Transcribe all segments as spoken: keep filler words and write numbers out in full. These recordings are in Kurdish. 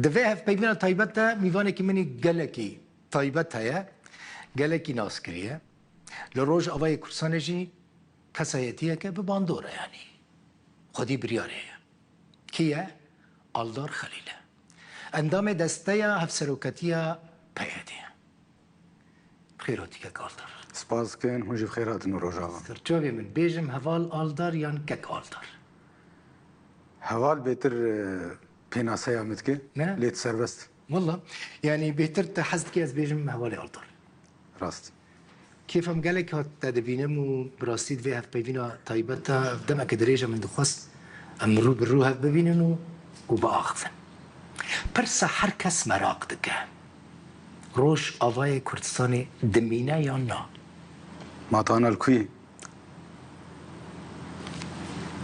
Di vê hevpeyvîna taybet de mîvanekî min î gelekî taybet heye, gelekî naskirî ye. Li Rojavayê Kurdistanê jî kesayetiyeke bi bandor e, yanî xwedî biryarê ye. Kî ye? Aldar Xelîl e. Endamê desteya hevseroketiya P Y D'ê ye. Bi xêr hatî kek Aldar. Spas dikim, hûn jî bi xêr hatin û Rojava. Serçavê min, bêjim heval Aldar yan kek Aldar? Heval bêtir, e, pênaseya min dike, ne? Lê tu serbest. Walla, yanî bêtir te hez dike ez bêjim hevalê Aldar. Rast. Kêfa min gelek hat te dibînim û bi rastî di vê hevpeyvîna taybet de demeke dirêj e min dixwest em rû bi rû hev bibînin û, û biaxivin. Pirsa her kes meraq dike. Rojavayê Kurdistanê dimîne yan na? Ma tu ana li ku yî?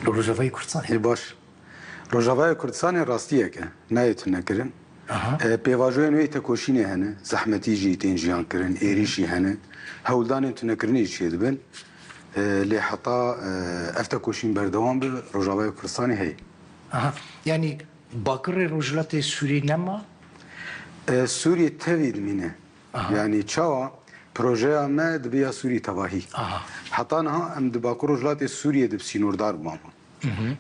Li Rojavayê Kurdistanê. Ê baş. Rojavayê Kurdistanê rastiyek e. Nayê tunekirin. Aha. E, pêvajoyên wê tekoşînê hene. Zehmetî jî tên jiyan kirin, êrîş jî hene. Hewldanên tunekirinê jî çêdibin. E, lê heta, e, ev tekoşîn berdewam be, Rojavayê Kurdistanê heye. Aha. Yanî Bakurê Rojhilatê Sûrî nema? E, Sûrî tevî dimîne. Aha. Yanî çawa? Projeya me dibe ya Sûrî tevahî. Aha. Heta niha em di Bakur Rojhilatê Sûriyê de bi sînordar bûbûn.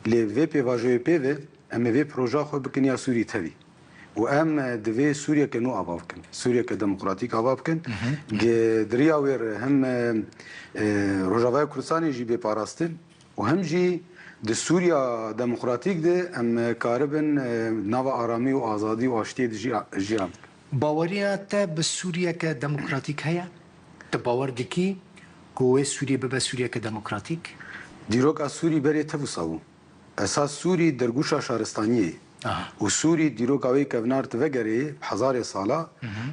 Lê vê pêvajoyê pê ve em ê vê proja xwe bikin ya Sûrî tevî. Û em, e, divê Sûriyeke nû ava bikin. Sûriyeke demokratîk ava bikin. Ge-, di riya wê re hem, e, e, Rojavaya Kurdistanê jî bê parastin û hem jî di Sûriya demokratîk de em, e, karibin, e, nava aramî û azadî û aştiyê de jî, jiyan bikin. Baweriya te bi Sûriyeke demokratîk heye? Tu bawer dikî ku wê Sûriyê bibe Sûriyeke demokratîk? Dîroka Sûrî berê tev wisa bû. Esas Sûrî dergûşa şaristaniyê ye. Aha. Û Sûrî dîroka wê kevnar tu vegerê hezarê sala,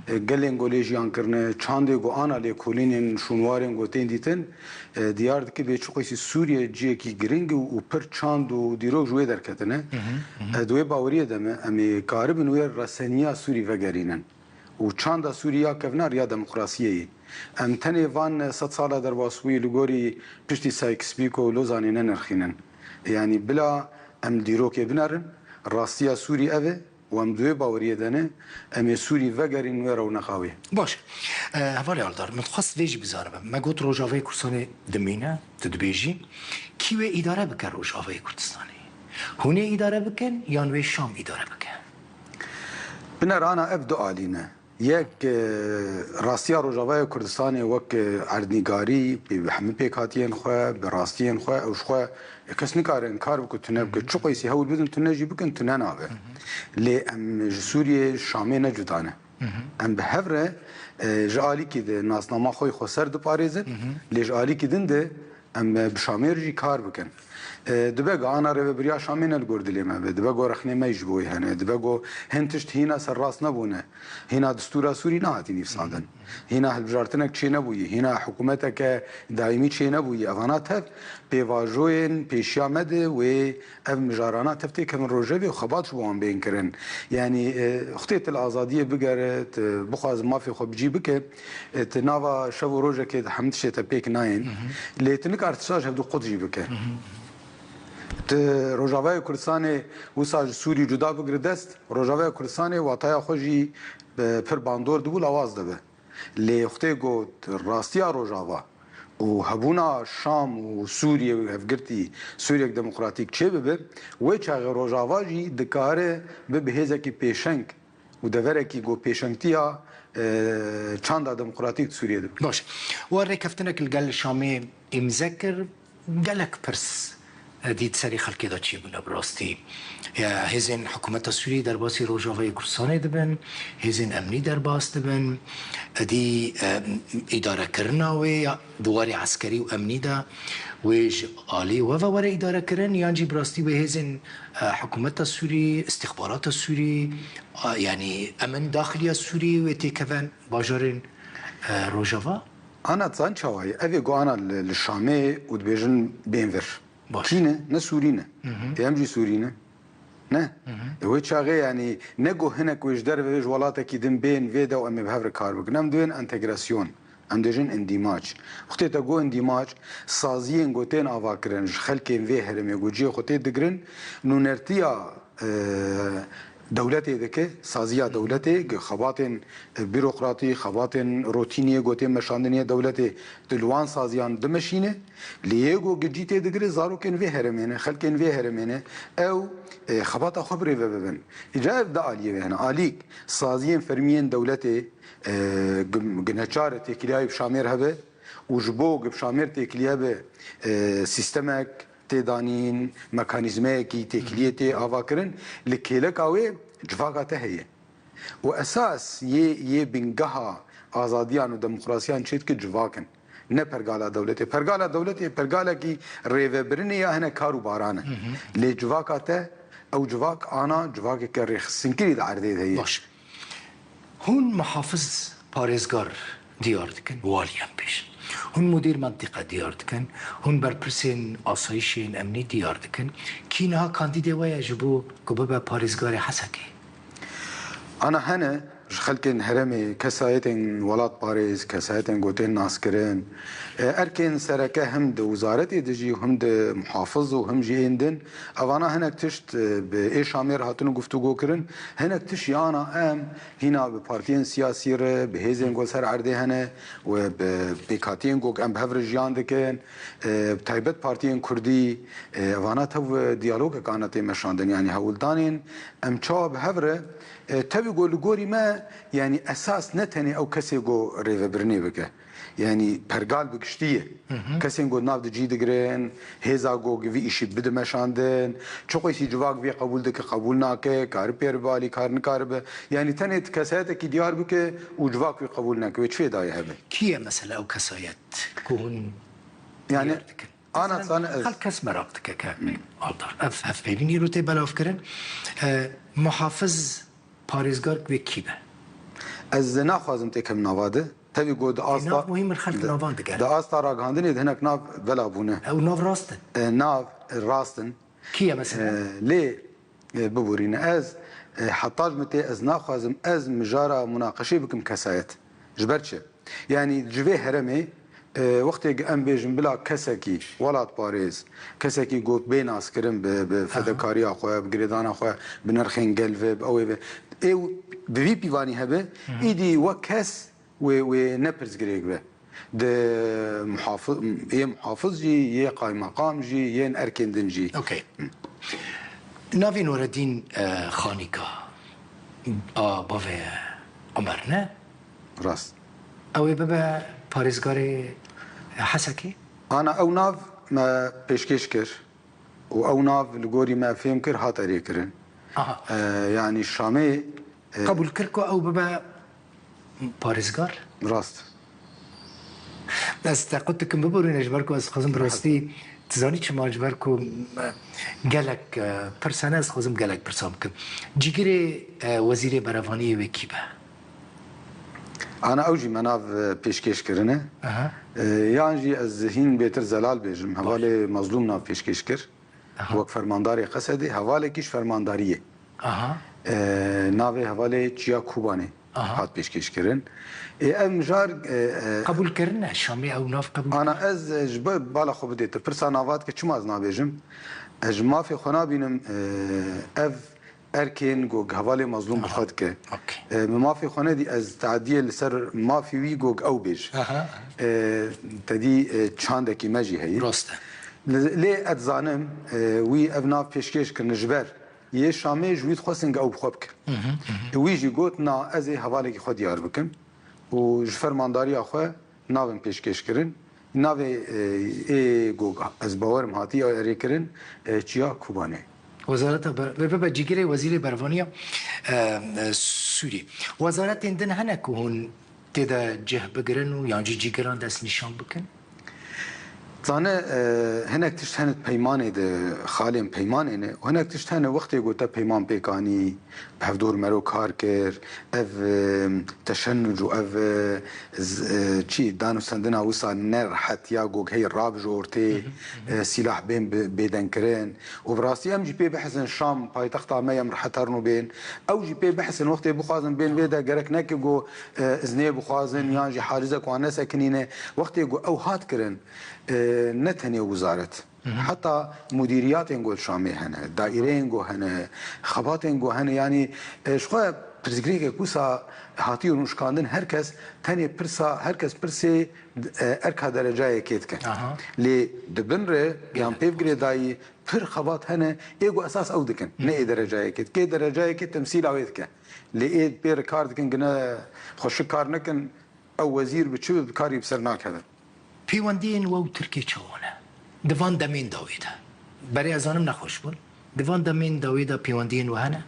e, gelên ku lê jiyan kirine, çandê ku ana lêkolînên şûnwarên ku tên dîtin, e, diyar dike bê çiqasî Sûriye cihekî giring û, û pir çand û dîrok ji wê derketine. E, di wê baweriyê de me, em ê karibin wê reseniya Sûrî vegerînin. Û çanda Sûrî ya kevnar ya demokrasiyê ye. Em tenê van sed sala derbasbûyî li gorî piştî Sykes-Picot û Lozanê nenirxînin. Yanî bila em dîrokê binerin, rastiya Sûrî ev e û em di wê baweriyê de ne, em ê Sûrî vegerîn wê rewneqa wê. Baş. E, hevalê Aldar, min dixwest vê jî bizanibe. Me got Rojavayê Kurdistanê dimîne, tu dibêjî. Kî wê îdare bike Rojavayê Kurdistanê? Hûn ê îdare bikin yan wê Şam îdare bike? Binerana ev du alî ne. Yek, e, rastiya Rojavayê Kurdistanê wek, e, erdnîgarî, bi hemî pêkhatiyên xwe, bi rastiyên xwe, ew ji xwe, e, kes nikare inkar bike, tune bike. Çiqasî hewl bidin, tune jî bikin, tune nabe. Lê em ji Sûriyê, Şamê ne cuda ne. Em bi hev re, e, ji alîkî de nasnama xwe xweser diparêzin, lê ji alîkî din de em, e, bi Şamê re jî kar bikin. E, dibe ku ana rêvebiriya Şamê ne li gor dilê me be, dibe ku rexnê me ji bo wê hene, dibe ku hin tişt hîna serrast nebûne, hîna distûra Sûrî nehatî nivîsandin, hîna hilbijartinek çênebûyî, hîna hikûmeteke daîmî çênebûyî, evana tev pêvajoyên pêşiya me de wê ev mijarana tev têkevin rojevê û xebat ji bo wan bên kirin. Yanî, e, xutê tu li azadiyê bigere, tu bixwaze mafê xwe bi cî bike, e, tu nava şev û rojekê di hemî tiştê te pêk nayên. Lê tu nikare tişta ji hevdu qut jî bike. Tu Rojavayê Kurdistanê wisa ji Sûrî cuda bigire dest, Rojavaya Kurdistanê wataya xwe jî, e, pir bandor dibû, lawaz dibe. Lê wextê got rastiya Rojava û hebûna Şam û Sûriyê û hevgirtî Sûriyek demokratîk çêbibe, wê çaxê Rojava jî dikare bibe hêzekî pêşeng û deverekî ku pêşengtiya, e, çanda demokratîk di Sûriyê de bibe. Baş. We rêkeftinek li gel Şamê îmze kir. Gelek pirs, e, dî di serê xelkê de çêbûne bi rastî. E, hêzên hikûmeta Sûrî derbasî Rojavayê Kurdistanê dibin, hêzên emnî derbas dibin, e, dî, e, îdarekirina wê ya di warê eskerî û emnî de wê ji alî we ve were îdarekirin, yan jî bi rastî wê hêzên, e, hikûmeta Sûrî, îstixbarata Sûrî, a, yanî emin daxiliya Sûrî wê têkevin bajarên, e, Rojava? Ana dizan çawa ye? Ev ê ku ana li, li Şamê û dibêjin bên vir. Baş. Kî ne? Ne Sûrî ne. Ê em jî Sûrî ne? Ne. Ê wê çaxê yanî ne ku hinek wê ji derve vê ji welatekî din bên vê de û em ê bi hev re kar bikin. Em divên entegrasyon. Em dibêjin îndîmac. Wextê te got îndîmac, saziyên ku tên avakirin ji xelkên vê herêmê ku cihê xwe tê digirin, nûnertiya, e, dewletê dike, saziya dewletê, gi xebatên, e, bîrokratî, xebatên rotîniyê gotên meşandinê dewletê di li wan saziyan dimeşîne. Lê yê go gi cî tê digire, zarokên vê herêmê ne, xelkên vê herêmê ne, ew, e, xebata xwe bi rê ve bibin. Îca ev di aliyê ve hene. Alîk saziyên fermiyên dewletê, e, gi-, gi neçar têkiliyayê bi şamêr hebe û ji bo gi bi şamêr têkilî hebe, e, sîstemek tê danîn, mekanîzmeyekî têkiliyê tê avakirin, li kêleka wê civaka te heye. Û esas yê, yê bingeha azadiyan û demokrasiyan çêdike civak in. Ne pergala dewletê. Pergala dewletê pergalekî rêvebirinê ya hinek kar û baran e. Lê civaka te, ew civak ana civakeke rêxistinkirî di erdê de heye. Baş. Hûn muhafiz parêzgar diyar dikin, walî em bêjin. Hûn mudîr mentîqe diyar dikin, hûn berpirsên asayişên emnî diyar dikin. Kî niha kandîdê we ye ji bo ku bibe parêzgarê Hesekê? Ana hene ji xelkên herêmê kesayetên welatparêz, kesayetên gotên naskirin, e, erkên sereke him di wizaretê de jî û him di muhafiz û him jî ên din. Evana hinek tişt, e, bi ê şamêr hatine guftûgo kirin. Hinek tişt jî ana em hîna bi partiyên siyasî re, bi hêzên ku li ser erdê hene û bi pêkhatiyên ku em bi hev re jiyan dikin, e, bi taybet partiyên kurdî, e, evana tev diyalogek ana tê meşandin. Yanî hewldanên em çawa bi hev re, e, tevî ku li gorî me, yanî esas ne tenê ew kesê ku rêvebirinê bike. Yanî pergal bi giştî ye. Kesên ku nav di cî digirin, hêza ku vî îşî bide meşandin, çiqasî civak vê qebûl dike, qebûl nake, karibe pê re bialî, kar nikaribe. Yanî tenê tu kesayetekî diyar bike û civak wî qebûl neke, wê çi fêdayê hebe? Kî ye mesela ew kesayet ku hûn Yanî diyar dikin? Ana Mesela, zane ez xelk kes meraq dike ke Aldar. Ev hevpeyvîn îro tê belavkirin. E, muhafiz parêzgar wê kî be? Ez naxwazim têkim nava de. Tevî got di asta, nav muhîm in, xelk di, navan digere. Di asta ragihandinê de hinek nav vela bûne. Ew nav rast in. E, nav rast in. Kî ye mesela? E, lê, e, biborîne. Ez, e, heta ji min tê ez naxwazim ez mijara munaqeşê bikim kesayet. Ji ber çi? Yanî ji vê herêmê, e, wextê em bêjin bila kesekî welatparêz, kesekî got bê naskirin bi, bi fedekariya xwe, bi girêdana xwe, bi nirxên gel ve, bi ew ê ve. Ê bi vî pîvanî hebe, îdî wek kes wê, wê ne pirsgirêk be. Di muhafi-, yê muhafiz jî, yê qaymeqam jî, yên erkên din jî. Okey. Navê Nureddîn, e, Xanîka a bavê Omer ne? Rast. Ew ê bibe parêzgarê Hesekê? Ana ew nav me pêşkêş kir û ew nav li gorî me fêm kir, hat erêkirin. Aha. E, yanî Şamê, e, Qebûl kir ku ew bibe parêzgar? Rast. Ez teqût dikim, biborîne, ji ber ku ez dixwazim bi rastî, tu zanî çima, ji ber ku, e, gelek, e, pirs hene, ez dixwazim gelek pirsan bikim. Cîgirê, e, wezîrê berevaniyê wê kî be? Ana ew jî me nav, e, pêşkêş kirine. Aha. E, yan jî ez hîn bêtir Zelal bêjim. Hevalê Mazlûm nav pêşkêş kir. Aha. Wek fermandarê Qesedê, hevalekî ji fermandariyê. Aha. E, navê hevalê Çiya Kubanê Aha. hat pêşkêş kirin. Ê, ev mijar, e, e, Qebûl kirine, Şamê ew nav qebûl Ana ez, e, ji bo bala xwe bidê, tu pirsa nava dike, çima ez nabêjim? Ez ji mafê xwe nabînim, e, ev erkên ku hevalê Mazlûm bi Aha. xwe dike. Okey. E, min mafê xwe nedî, ez teadiyê li ser mafê wî ku ew bêj. Aha. E, te dî, e, çandekî me jî heye. Rast e. Li-, lê ez zanim, e, wî ev nav pêşkêş kirine ji ber yê Şamê ji wî dixwestin ku ew bi xwe bikin. Hı hı, hı hı. Wî jî got, na, ez ê hevalekî xwe diyar bikim û ji fermandariya xwe navin pêşkêş kirin. Navê, e, ê ku ez bawerim hatiye erêkirin, e, Çiya Kubanê. Wezareta ber-, ve bibe cîgirê wezîrê berevaniya, e, e, Sûriyê. Wezaretên din hene ku hûn tê de cih bigirin û yan jî cîgiran destnîşan bikin? Zane, e, hinek tişt hene di peymanê de, xalên peymanê ne. Hinek tişt hene wextê ku te peyman pêk anî, bi hevdor mero kar kir, ev, e, teşennuc û ev, e, z-, e, çi, danûstendina wisa ne rehet ya ku hey rabijortê, Hı hı, hı hı. e, sîlah bên bi-, bêdengkirin. Û bi rastî em jî pê bihizin Şam paytexta me ye, em rehet herin û bên. Ew jî pê bihizin wextê bixwazin bên vê de gerek neke ku, e, iznê bixwazin Hı hı. yan jî hacizek wan nesekinîne. Wextê ku ew hat kirin, e, E, ne tenê wizaret. Heta mudîriyatên ku li Şamê hene, daîreyên ku hene, xebatên ku hene, yanî, e, ji xwe pirsgirêkek wisa hatiye nûşkandin, her kes tenê pirsa, her kes pirsê, e, erka dereca yekê dike. Aha. Lê di bin re yan pêv girêdayî pir xebat hene, ê ku esas ew dikin, ne ê dereca yekê dike. Ê dereca yekê temsîla wê dike. Lê ê pê re kar dikin, gine xweşik kar nekin, ew wezîr bi çi bi karî bi ser nakeve. Pêwendiyên we û Tirkiyê çawa ne? Di van demên dawî de. Berê ez zanim nexweş bûn. Di van demên dawî de pêwendiyên we hene?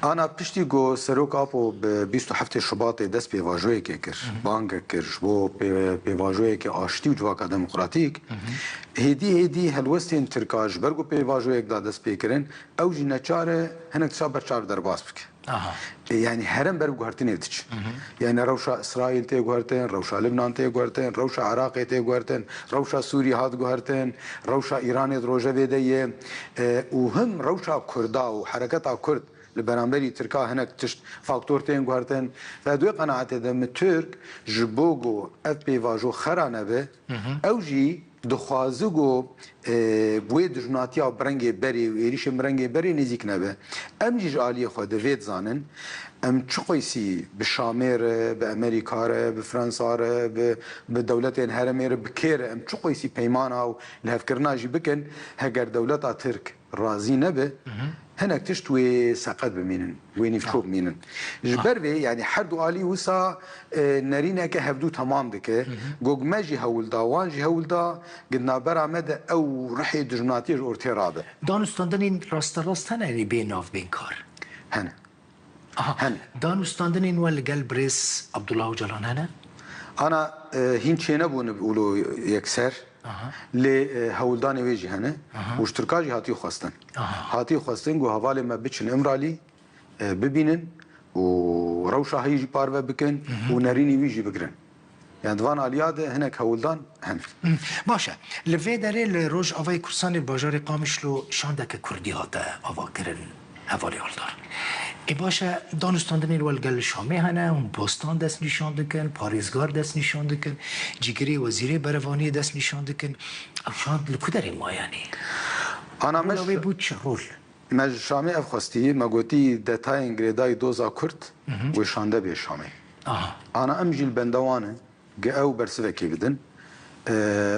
Ana piştî ku Serok Apo bi bîst û heftê Şubatê dest pêvajoyekê kir, bangek kir ji bo pê-, pêvajoyeke aştî û civaka demokratîk, hêdî hêdî helwestên Tirka ji ber ku pêvajoyek da dest pê kirin, ew jî neçar e hinek tişta ber çav derbas bike. Aha. E, yanî herêm ber bi guhertinê diçe. Yanî rewşa Îsraîl tê guhertin, rewşa Libnan tê guhertin, rewşa Iraqê tê guhertin, rewşa Sûrî hat guhertin, rewşa Îranê di rojevê de ye, e, û him rewşa Kurda û hereketa Kurd li beramberî Tirka hinek tişt faktor tên guhertin. Ve di wê qenaetê de min Tirk ji bo ku ev pêvajo xera nebe, ew jî dixwaze ku, e, bi wê dijminatiya bi rengê berê û êrîşên bi rengê berê nêzîk nebe. Em jî ji aliyê xwe de vê dizanin, em çi qeysî bi Şamê re, bi Amerîka re, bi Fransa re, bi, bi dewletên herêmê re, bi kê re em çi qeysî peymana û lihevkirina jî bikin, heger dewleta Tirk razî nebe, hinek tişt wê seqet bimînin, wê nîvço bimînin. Ji ber vê, yanî her du alî wisa, e, nerîneke hevdû temam dike. Gog me jî hewl da, wan jî hewl da, gi di navbera me de ew ruhê dijminatiyê ji ortê rabe. Danûstandinên rasterast hene, yanî bê nav, bên kar? Hene. Aha. Hene. Danûstandinên we li gel birêz Abdullah Ocalan hene? Ana, e, hîn çênebûne bi wilo yekser. Aha. Lê, e, hewldanê wê jî hene. Aha. Û ji Tirka jî hatiye xwestin. Aha. Hatiye xwestin ku hevalên me biçin Îmralî, e, bibînin û rewşa heyî jî parve bikin û nerînî wî jî bigirin. Yani di van aliya de hinek hewldan hene. Baş e. Li vê derê li Rojavayê Kurdistanê li bajarê Qamişlo şandeke kurdî hate avakirin. Hevalê Aldar. Ê baş e, danûstandinên we li gel li Şamê hene, hûn postan destnîşan dikin, parêzgar destnîşan dikin, cîgirê wezîrê berevaniyê destnîşan dikin. Ew şand li ku derê ma yanî? Ana me Rola wê bû çi rol? Me ji Şamê ev xwestî, me gotî detayên girêdayî doza Kurd wê şande bê Şamê. Aha. Ana em jî li benda wan in. Gi ew bersivekê bidin. E,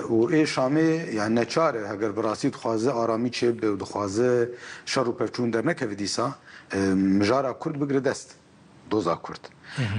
û ê Şamê, yani neçar e, heger bi rastî dixwaze aramî çêbibe û dixwaze şer û pevçûn dernekeve dîsa, e, mijara Kurd bigire dest. Doza Kurd.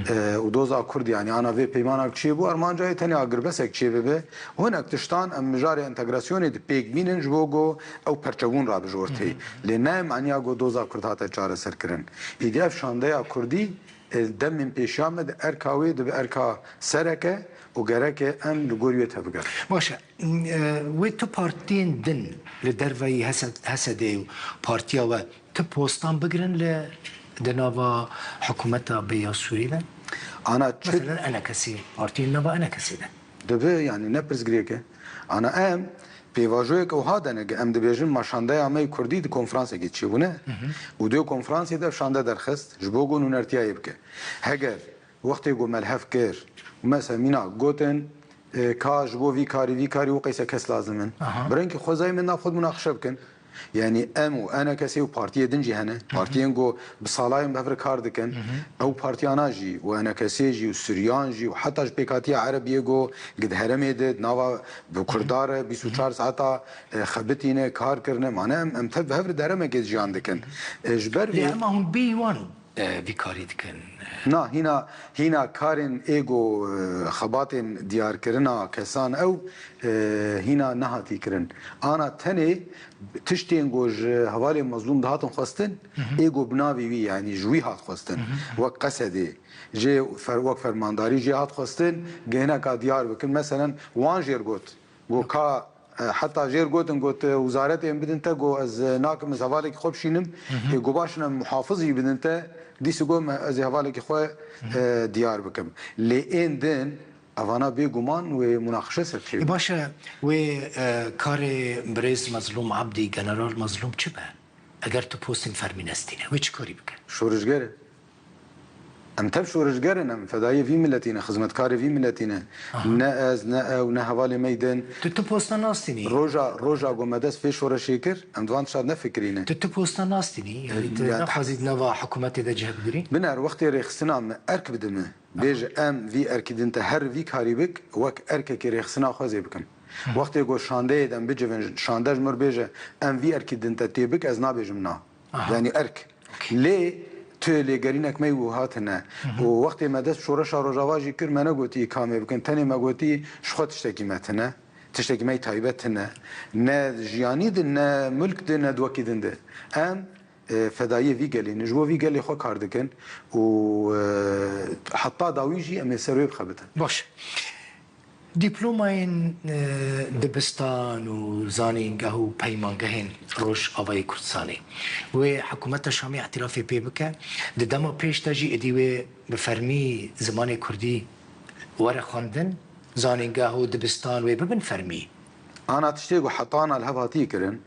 E, û doza Kurd, yani ana vê peymana çêbû, armanca yê tenê agirbesek çêbibe. Hinek tiştan em mijarê entegrasyonê di pêk bînin ji bo ku ew perçebûn rabe ji ortê. Lê ne em aniya ku doza Kurd hate çareserkirin. Îdî ev şandeya Kurdî, e, demên pêşiya me di erka wê dibe erka sereke û gereke em li gor wê tebigerin. Baş e. E, wê tu partiyên din li derveyî Hesed-, Hesedê û partiya we tu postan bigirin li di nava hikûmeta bê ya Sûrî de? Ana çi? Mesela ENKSê, partiyên nava ENKSê de. Dibe, yani ne pirsgirêk e. Ana em pêvajoyek wiha dene, em dibêjin ma şandeya me yê Kurdî di konfransekê çêbûne û di wê konfransê de şande derxist ji bo ku nûnertiyayê bike. Heger wextê ku me li hev kir û me semîna gotin, e, ka ji bo vî karî, vî karî û qeyse kes lazim in. Aha. Bi rengî xwezayê me nav xwe munaqişe bikin. Yani em û ENKSê û partiyê din jî hene. Partiyên ku bi salayên bi hev re kar dikin. Ew partiyana jî û ENKSê jî û Suryan jî û heta ji pêkhatiya Erebiyê ku gi di herêmê de di nava bi Kurda re bîst û çar saeta, e, xebitîne, kar kirine. Mane em, em tev bi hev re di herêmekê de jiyan dikin. E, ji ber vê Lê ema hûn bêyî wan, e, vî karî dikin? Na, hîna, hîna karên ê ku, e, xebatên diyarkirina kesan ew, e, hîna nehatî kirin. Ana tenê tiştên ku ji hevalên mezlûm dihatin xwestin, ê ku bi navê wî, yanî ji wî hat xwestin. Wek Qesedê, jê fer-, wek fermandarî jê hat xwestin, gihneka diyar bikin. Meselen, wan jêr got, got ka, e, heta jêr gotin, got, e, wizaretê em bidin te, got ez, e, nakim ez hevalekî xwe bişînim. Ê got baş in em muhafizî bidin te, dîsî got me ez ê hevalekî xwe, e, diyar bikim. Lê ên din, evana bêguman wê munaqişe ser çêbin. E, baş e, wê, e, karê birêz Mezlûm Abdî, General Mezlûm çi be? Eger tu postên fermî nestîne, wê çi karî bike? Şorişger e. Em tev şoreşger in, em fedayê vî miletî ne, xizmetkarê vî miletî ne. Aha. Ne ez, ne ew, ne hevalê me yê din. Tu, tu posta nastînî? Roja, roja ku me dest pê şoreşê kir, em di van tişta nefikirîne. Tu, tu posta nastînî? Yani tu Ya, naxwazî di nava hikûmetê de cih bigirî? Biner, wextê rêxistina me erk bide me. Bêje em vî erkî din te her vî karî bik, wek erkekê rêxistina xwe zê bikim. Wextê ku şandeyê de em bicivin, şande ji mir bêje, em vî erkî din te tê bik, ez nabêjim na. Aha. Yani erk. Okey. Lê tu lêgerînek me û hatine. Û wextê me dest şoreşa Rojava jî kir, me negotî kamê bikin. Tenê me gotî ji xwe tiştekî me tine. Tiştekî me yî taybet tine. Ne jiyanî din, ne milk din, ne di wekî din de. Em, e, fedayiyê vî gelê ne. Ji bo vî gelê xwe kar dikin û, e, heta dawî jî em ê ser wê bixebitin. Baş. Dîplomayên, e, dibistan û zanîngeh û peymangehên Rojavayê Kurdistanê wê hikûmeta Şamê îtirafê pê bike, di dema pêş de jî êdî wê bi fermî zimanê kurdî were xwendin, zanîngeh û dibistan wê bibin fermî. Ana tiştê ku hetana li hev hatiye kirin,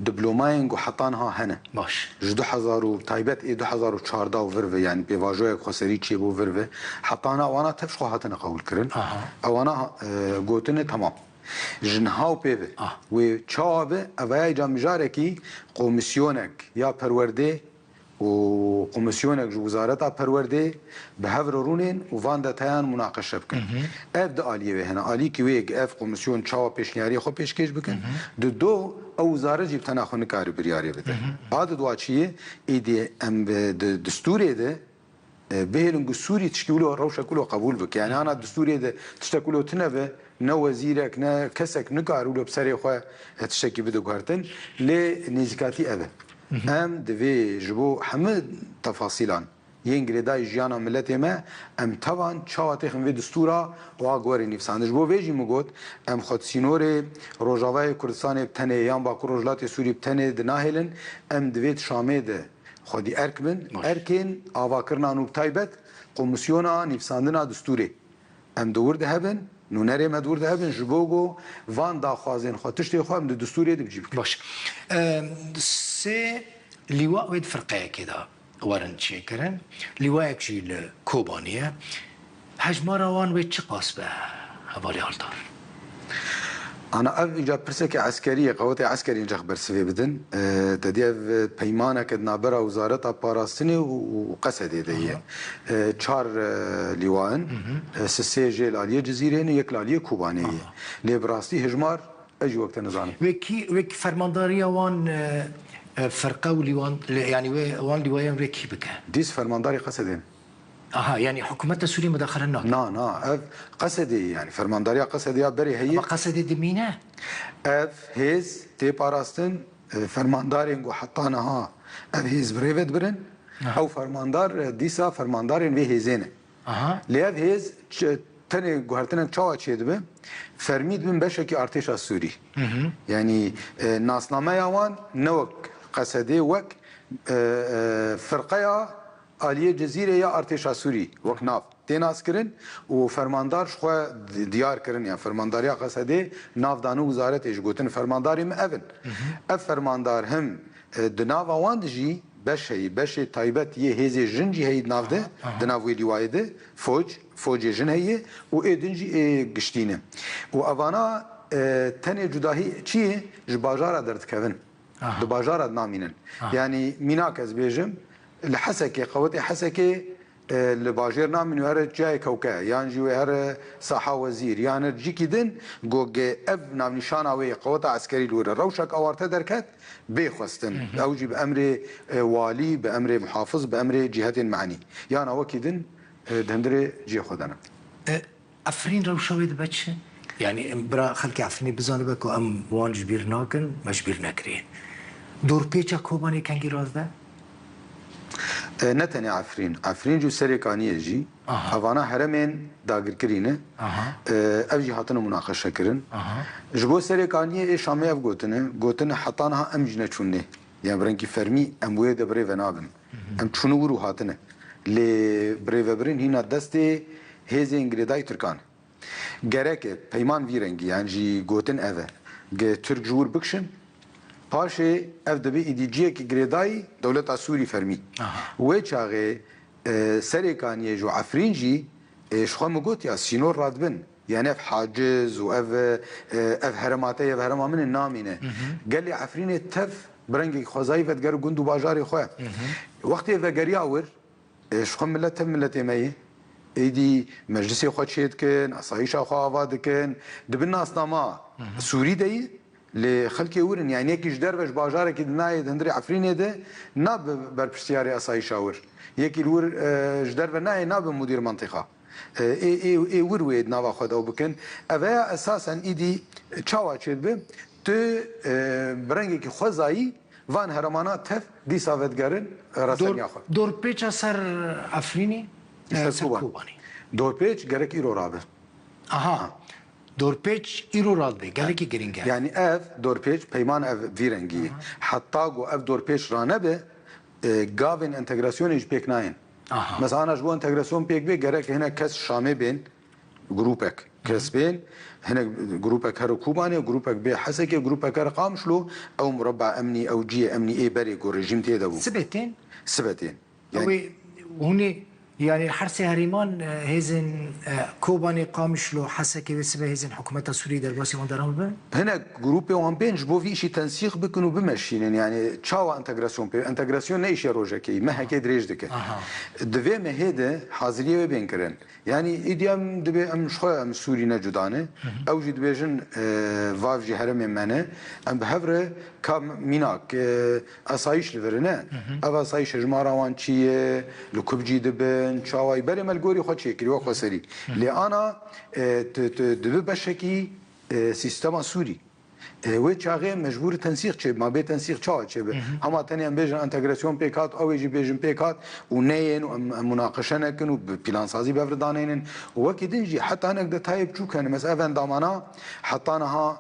diplomayên ku heta niha hene. Baş. Ji du hezar û, taybet ê du hezar û çardeh û vir ve, yani pêvajoyek xweserî çêbû vir ve, heta niha wana tev ji xwe hatine qebûl kirin. Aha. Ewana, e, gotine temam. Ji niha û pê ve. Ah. Wê çawa be, evaya îca mijarekî komisyonek ya perwerdê û komisyonek ji Wizareta Perwerdê bi hev re rûnên û van deteyan munaqeşe bikin. Ev di aliyê wê hene. Alîkî wê yek ev komisyon çawa pêşniyariyê xwe pêşkêş bikin, di do ew wizaret jî bi tena xwe nikare biryarê bide. A di dua çi ye? Êdî em bi, di distûrê de, e, bihêlin ku Sûrî tişkî wilo, rewşek wilo qebûl bike. Yani ana distûrê de tiştek wilo tune be, ne wezîrek, ne kesek nikare wilo bi serê xwe, e, tiştekî bide guhertin. Lê nêzîkatî ev e. Em divê ji bo hemû tefasîlan yên girêdayî jiyana miletê me, em tevan çawa têxin vê distûra û a gorê nivîsandin. Ji bo vê jî min got, em xwe di sînorê Rojavayê Kurdistanê bi tenê yan Bakur Rojhilatê Sûrî bi tenê dinahêlin, em divê di Şamê de xwedî erk bin, Baş. Erkên avakirina nû bi taybet Komisyona Nivîsandina Distûrê. Em di wir de hebin, nûnerê me di wir de hebin, ji bo ku van daxwazên xwe, tiştê xwe em di distûrê de bi cî bikin. Baş. Em, sê lîwa wê di firqeyekê de werin çêkirin. Lîwayek jî li Kobanê ye. Hejmara wan wê çiqas be, hevalê Aldar? Ana ev îca pirseke eskerî ye, qewetê eskerî încax bersivê bidin. E, te dî ev peymaneke di navbera Wizareta Parastinê û, û Qesedê de ye. Aha. E, çar, e, lîwa in. Hı hı. E, sisê jê li aliyê Cizîrê ne, yek li aliyê Kobanê ye. Aha. Lê bi rastî hejmar ez jî wek te nizanim. Wê kî, wê kî fermandariya wan, e, e, ferqe û lîwan, lê, yani wê wan lîwayan wê kî bike? Dîs fermandarê Qesedê ne. Aha, yani hikûmeta Sûriyê mudaxele nake? Na, na, ev Qesedê ye yani. Fermandariya Qesedê ya berê heye. Ama Qesedê dimîne? Ev hêz tê parastin, e, fermandarên ku heta niha ev hêz bi rê ve dibirin, Aha. ew fermandar, e, dîsa fermandarên vê hêzê ne. Aha. Lê ev hêz çi, tenê guhertinek çawa çêdibe? Fermî dibin beşekî artêşa Sûrî. Hı hı. Yani, e, nasnameya wan ne wek Qesedê, wek, e, e, firqeya aliyê Cizîrê ya artêşa Sûrî wek nav tê naskirin û fermandar ji xwe di-, diyar kirin, yan fermandariya Qesedê nav dane wizaretê, ji gotin fermandarê me ev in. Hı hı. Ev fermandar him, e, di nava wan de jî beş heyî, beşê taybet yê hêzê jin jî heyî di nav de, Aha, aha. di nav wê lîwayê de, foc, focê jin heyî û ê din jî ê giştî ne. Û evana, e, tenê cudahî çi ye? Ji bajara derdikevin. Aha. Di bajara de namînin. Aha. Yanî mînak ez bêjim, li Hesekê, qewetê Hesekê, e, li bajêr namîn û here ciyayê kewke, yan jî wê here saha wezîr, yan her cîkî din, go ge ev navnîşana wê ye, qeweta eskerî li wir e. Rewşek awarte derket, bê xwestin. Hı hı. Ew jî bi emrê, e, walî, bi emrê muhafiz, bi emrê cîhetên manî. Yana wekî din, e, di hundirê cihê xwe de ne. E, Efrîn rewşa wê dibe çi? Yani, em bira xelkê Efrînê bizanibe ku em wan ji bîr nakin, me ji bîr nekiriye. Dorpêça Kobanê kengî radibe? E, ne tenê Efrîn. Efrîn jî Serê Kaniyê jî. Aha. Evana heremên dagirkirî ne. Aha. E, ev jî hatine munaqeşe kirin. Aha. Ji bo Serê Kaniyê ê Şamê ev gotine, gotine heta niha em jî neçûn lê. Yani bi rengî fermî em wê de bi rê ve nabin. Hı hı. Em çûne wir û hatine. Lê birêvebirin hîna destê hêzên girêdayî Tirkan e. Gerek e peyman vî rengî, yan jî gotin ev e. Ge Tirk ji wir bikişin, paşê ev dibe îdî cihekî girêdayî dewleta Sûrî fermî. Aha. Wê çaxê E, Serêkaniyê ji Efrîn jî, e, ji xwe min got ya sînor radibin. Yani ev haciz û ev, e, ev herema te, ev herema min e namîne. Gelê Efrînê tev bi rengekî xwezayî vedigerin gund û bajarê xwe. Wextê vegeriya wir, e, ji xwe milet tev miletê me ye. Êdî meclisê xwe çê dikin, asayîşa xwe ava dikin. Di bin nasnama Sûrî de yî. Lê xelkê wir in, yani yekî ji derve ji bajarekî di nayê di hundirê Efrînê de nabe berpirsiyarê asayîşa wir. Yekî li wir, e, ji derve nayê nabe mudîr mentiqa. E, ê, ê, ê wir wê di nava xwe de ew bikin. Ev ya esasen îdî çawa çêdibe? Tu, e, bi rengekî xwezayî van heremana tev dîsa vedigerin, e, reseniya xwe. Dorpêça ser Efrînî, e, ser Kobanî. Dorpêç gerek îro rabe. Aha. Dorpêç îro radibe, gelekî girîng e. Yani ev dorpêç, peyman ev vî rengî. Heta ku ev dorpêç ranebe, e, gavên entegrasyonê jî pêk nayên. Aha. Mesela ana ji bo entegrasyon pêk bê, gerek hinek kes Şamê bên, grûpek kes bên, hinek grûpek here Kobanê, grûpek bê Hesekê, grûpek here Qamişlo, ew mureba emnî, ew cihê emnî ê berê ku rejîm tê de bû. Sibe tên? Sibe tên. Yani Wê hûnê, yani her sê herêman, e, hêzên, e, Kobanê, Qamişlo, Hesekê wê sibe hêzên hikûmeta Sûriyê derbasî wan deran bibin? Hinek grûpê wan bên ji bo vî îşî tensîq bikin û bimeşînin. Yani çawa entegrasyon pê? Entegrasyon ne îşê rojekê ye, mehekê dirêj dike. Aha. Di vê mehê de haziriyê wê bên kirin. Yani îdî em dibê em ji xwe em Sûrî ne cuda ne. Ew jî dibêjin, e, vav jî herêmê me ne. Em bi hev re ka mînak, e, asayîş li vir e ne. Ev asayîş hejmara wan çi ye, li ku bi cî dibin, çawa ye? Berê me li gorî xwe çêkirî, wek xweserî. Lê ana, e, tu, tu dibi beşekî, e, sîstema Sûrî. E, wê çaxê mecbûr tensîq çêbe, ma bê tensîq çawa çêbe? Hema tenê em bêjin entegrasyon pêk hat, ew ê jî bêjin pêk hat û neyên û em, em munaqeşe nekin û bi plansazî bi hev re daneynin. Û wekî din jî heta hinek detayê biçûk hene. Mesela ev endamana heta niha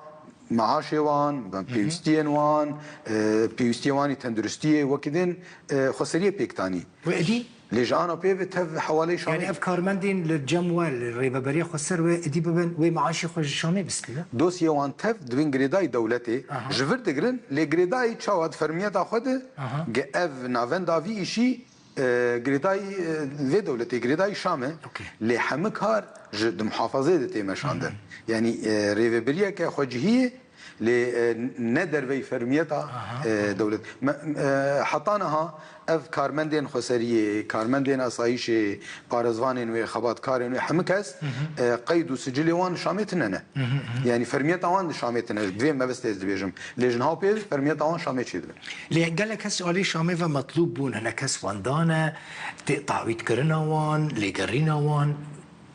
maaşê wan, pêwîstiyên wan, e, pêwîstiyên wan ê tenduristiyê, wekî din, e, xweseriyê pêk tanî. Wê êdî? Lê ji ana pê ve tev hewaleyê Şamê. Yani ev karmendên li cem we, li rêveberiya xweser we êdî bibin, wê maaşê xwe ji Şamê bistîne? Dosyê wan tev dibin girêdayî dewletê. Aha. Ji vir digirin, lê girêdayî çawa di fermiyeta xwe de, aha, ge ev navenda vî îşî, e, girêdayî, e, vê dewletê, girêdayî Şam e. Okey. Lê hemî kar ji di muhafazê de tê meşandin. Hı hı. Yani, e, rêvebiriyeke xwecihî ye, lê, e, ne derveyî fermiyeta, aha, e, dewlet. Me, e, heta niha ev karmendên xweseriyê, karmendên asayîşê, parêzvanên wê, xebatkarên wê, hemî kes, hı hı, e, qeyd û sicilê wan Şamê tine ne. Hı hı hı. Yani fermiyeta wan di Şamê tine, bi vê mebestê ez dibêjim. Lê ji niha pê fermiyeta wan Şamê çêdibe. Lê gelek kes alî Şamê ve metlûb bûn, hinek kes wendane, tê tawîdkirina wan, lêgerîna wan,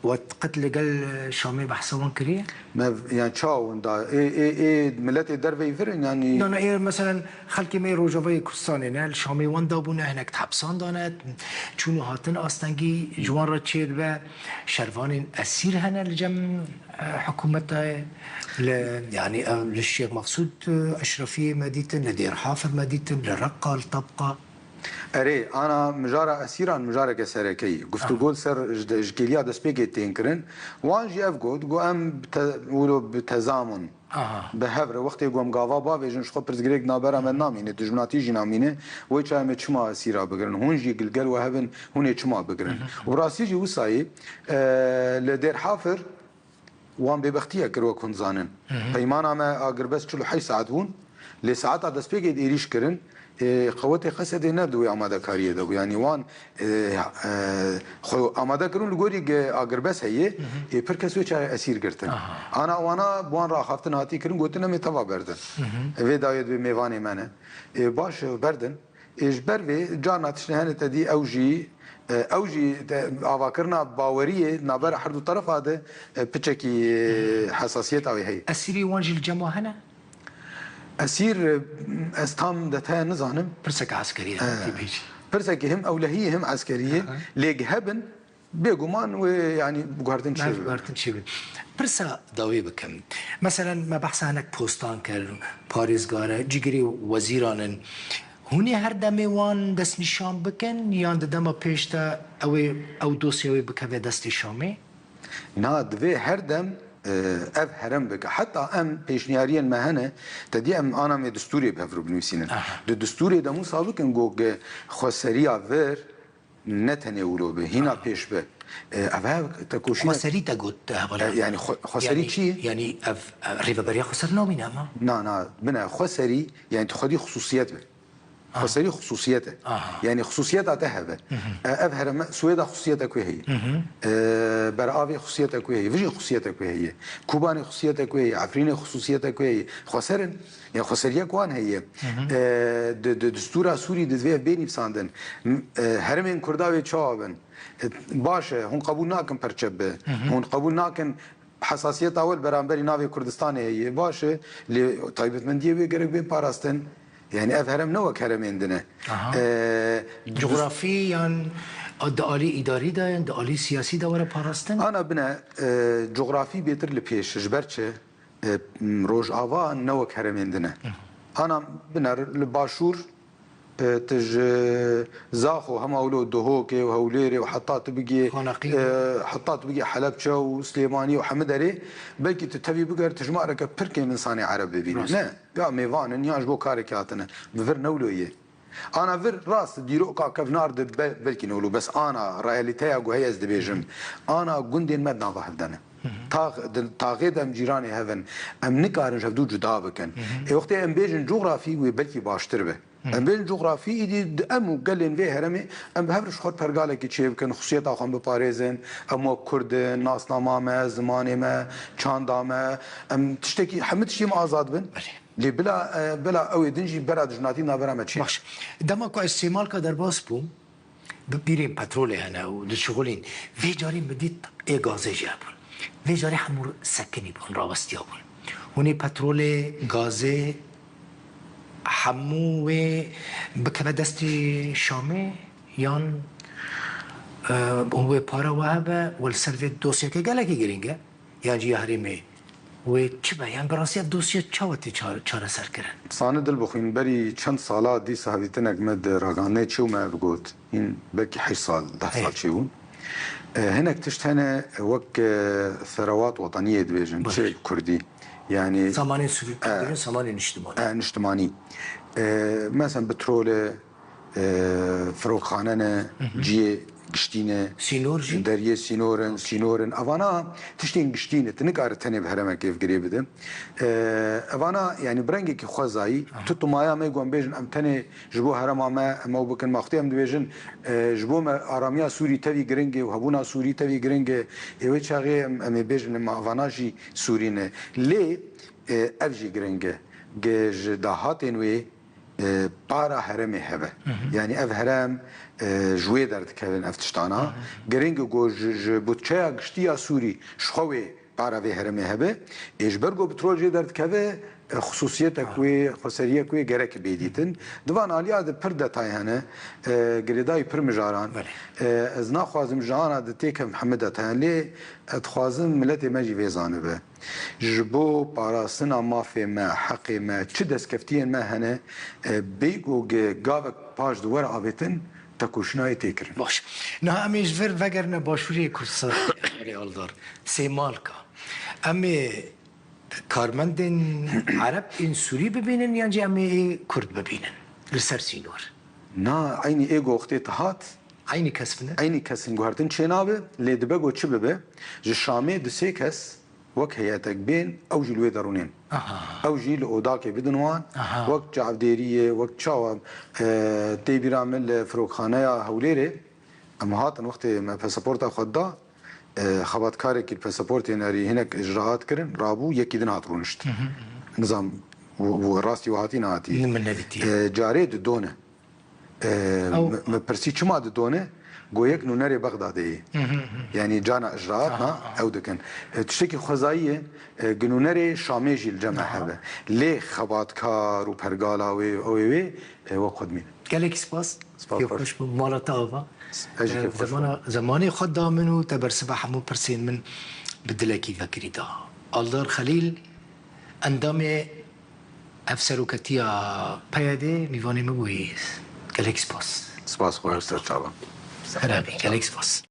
we qet li gel Şamê behsa wan kiriye? Me, yani çawa winda? Ê, ê, ê miletê derveyî vir in, yani? Na, na, ê, meselen, xelkê me yê Rojavayê Kurdistanê ne, li Şamê wenda bûne, hinek di hepsan de ne, çûn û hatin astengî ji wan re çêdibe, şervanên esîr hene li cem, e, hikûmeta, li, yani, ew li Şêx Mexsûd, e, Eşrefiyê me dîtin, li Dêr Hafir me dîtin, li Reqa, li Tebqa. Erê, ana mijara esîran mijareke sereke ye. Guftûgo li ser ji de, ji kêliya destpêkê tên kirin. Wan jî ev got, got, em bi te-, wilo bi tezamun, aha, bi hev re, wextê ku em gava bavêjin, ji xwe pirsgirêk navbera me namîne, dijminatî jî namîne, wê çaxê em ê çima esîra bigirin? Hûn jî gilgel we hebin, hûn ê çima bigirin? Hı hı. Û rastî jî wisa ye, e, li Dêr Hafir, wan bêbextiye kir, wek hûn dizanin. Hı hı. Peymana me agirbest çil û heşt saet bûn. Lê saeta destpêkê de êrîş kirin, e, qewetê Qesedê ne di wê amadekariyê de bû. Yanî wan, e, e, xwe amade kirin li gorî ge agirbest heye, hı hı, ê pir kes wê çaxê esîr girtin. Aha. Ana wana bi wan re axaftin hatî kirin, gotin em ê teva berdin. Hı hı. Vê dawiyê divê mêvanê me ne. Ê, baş e, berdin. Ê, ji ber vê carna tiştê hene te dî ew jî, e, ew jî te, avakirina baweriyê navbera her du terefa de, e, piçekî, e, hesasiyeta wê heye. Esîrê wan jî li cem we hene? Esîr, e, ez tam detaya nizanim. Pirseke eskerî ye, e, tê bêjî. Pirsekî him ewlehî ye, him eskerî ye. Aha. Lê hebin, bêguman wê, yanî, guhertin çêbibe. Guhertin çêbibe. Pirsa dawî bikim. Meselen, me behsa hinek postan kir, parêzgare, cîgirê wezîran in. Hûn ê her demê wan destnîşan bikin, yan di dema pêş de ew ê, ew dosya wê bikeve destê Şamê? Na, divê her dem, e, ev herem bike. Heta em pêşniyariyên me hene, te dî em ana me distûrê bi hev re binivîsînin. Aha. Di distûrê de wisa bikin, got, xweseriya vir, ne tenê wilo be, hîna pêş be. E, ev hev tekoşîna Xweserî te got, e, hevala. E, yani xwe-, xweserî çi ye? Yani ev, e, rêveberiya xweser namîne ama. Na, na, bine, xweserî, yani tu xwedî xusûsiyet be. Xweserî xusûsiyet e. Aha. Yani xusûsiyeta te hebe. E, ev hereme, Swêda xusûsiyeta ku heye. E, Beravê xusûsiyeta ku heye. Vijî xusûsiyeta ku heye. Kubanê xusûsiyeta ku heye. Efrînê xusûsiyeta ku heye. Xweser in. Ya xweseriya ku wan heye. E, di, di distûra Sûrî di divê ev bê nivîsandin. M-, e, herêmên Kurda wê çawa bin? E, baş e, hûn qebûl nakin perçe be. Hûn qebûl nakin hesasiyeta we li beramberî navê Kurdistanê heye. Baş e, lê taybetmendiyê wê gerek bên parastin. Yani ev herem ne wek heremên din e. Aha. E, Cografî yan di alî îdarî de yan di alî siyasî de were parastin? Ana bine, e, cografî bêtir li pêş, ji ber çi? E, Rojava ne wek heremên din e. Ana biner li Başûr, e, tu ji Zaxo, hema wilo Duhokê û Hewlêrê û heta tu bigiyê, Xanaqî. E, heta tu bigiyê Helebçe û Silêmaniyê û hemî derê, belkî tu tevî biger, tu ji me re ke pirkên însanê Ereb bibînî. Rast. Ne, ya mêvan in, yan ji bo karekî hatine. Bi vir ne wilo ye. Ana vir rast dîroka kevnar di be-, belkî ne wilo, bes ana realîteya ku heye ez dibêjim. Ana gundên me di nava hev de ne. Tax-, di taxê de em cîranê hev in. Em nikarin ji hevdû cuda bikin. Ê wextê em bêjin cografî wê belkî baştir be. Em bêjin cografî îdî di em û gelên vê herêmê em bi hev re ji xwe re pergalekî çêbikin, xusiyeta xwe em biparêzin. Em wek Kurd in, nasnama me, zimanê me, çanda me, em tiştekî, hemî tiştê me azad bin. Belê. Lê bila, e, bila ew ê din jî bera dijminatî navbera me çê. Baş. Dema ku ez Sêmalka derbas bûm, bi pîrên petrolê hene û dişixulîn. Vê carî min dît ê gazê jî hebûn. Vê carî hemû sekinî bûn, rawestiya bûn. Hûn ê petrolê, gazê, hemû wê bikeve destê Şamê yan, e, hûn wê para we hebe, we li ser vê dosyeke gelekî girîng e. Yan jî ya herêmê wê çi be? Yan bi rastî ev dosye çawa tê çar-, çareser kirin? Sani dil bixwîn, berî çend sala dîsa hevdîtinek me di ragihandinê çû, me ev got. Hîn belkî heşt sal, deh sal Ê. çêbûn. E, hinek tişt hene wek, e, serawat wetaniyê dibêjin, Baş. çi kurdî. Yani Samanên sivîl, E, dibêjin samanên niştimanî. E, niştimanî. E, mesela petrol e, e, firokxane ne, Hı hı. cihê giştî ne, Sînor jî? deriyê sînor in, sînor in. Evana tiştên giştî ne, tu nikare tenê bi herêmekê ev girê bide. E, evana, yani, bi rengekî xwezayî, Aha. tu tumaya me, ku em bêjin, em tenê ji bo herêma me, em ew bikin. Ma xwedî em dibêjin, e, ji bo me aramiya Sûrî tevî giring e û hebûna Sûrî tevî giring e. Ê wê çaxê em, em ê bêjin, em evana jî Sûrî ne. Lê, e, ev jî giring e. Ge ji dahatên wê e, para herêmê hebe. Hı hı. Yani ev herêm, e, ji wê derdikevin ev tiştana. Hı hı. Giring e ku ji, ji budçeya giştî ya Sûrî ji xwe wê para vê herêmê hebe. Ê ji ber ku petrol jê derdikeve, e, xusûsiyetek wê, xweseriyek wê gerek bê dîtin. Di van aliya de pir detay hene, e, girêdayî pir mijaran. Belê. E, ez naxwazim ji ana de têkevim hemî detayan, lê ez dixwazim miletê me jî vê zanibe. Ji bo parastina mafê me, heqê me, çi destkeftiyên me hene, e, bêyî ku ge-, gavek paş di were avêtin, tekoşîna yê tê kirin. Baş. Niha em ê ji vir vegerine Başûrê Kurdistanê, Erê Aldar. Sêmalka. Em ê karmendên Ereb ên Sûrî bibînin yan jî em ê Kurd bibînin li ser sînor? Na, eynî ê goxtê te hat. Eynî kes bine? Eynî kesin guhertin çênabe, lê dibe ku çi bibe? Ji Şamê du sê kes wek heyetek bên, ew jî li wê derûnê ne. Aha. Ew jî li odakê bidin wan, Aha. wek çavdêriyê, wek çawa, e, tê bîra min li firokxaneya Hewlêrê, em hatin wextê me pasaporta xwe da, e, xebatkarekî li pasaportê nerî hinek icraat kirin, rabû, yekî din hat rûnişt. Hı hı, hı hı. Nizam, û, û rastî û hatî nehatî. Min nedîtiye. E, carê di done. E, Ew mi, mi pirsî çima di done? Go yek nûnerê Bexdadê ye. Hı hı, hı. Yani cana icraat Aha, na aha. ew dikin. E, tiştekî xwezayî ye, e, gi nûnerê Şamê jî li cem me Aha. hebe. Lê xebatkar û pergala wê, ew ê wê, e, wek xwe dimîne. Gelek spas. Spas Pê xweş. xweş bû. Mala te ava. Ez jî E, kêf xweş bûm. zemana, zemanê xwe da min û te bersiva hemû pirsên min bi dilekî vekirî da. Aldar Xelîl, endamê hevseroketiya P Y D'ê mîvanê min bûyî. Gelek spas. Spas xwe, ser çavan. Herabî, gelek spas.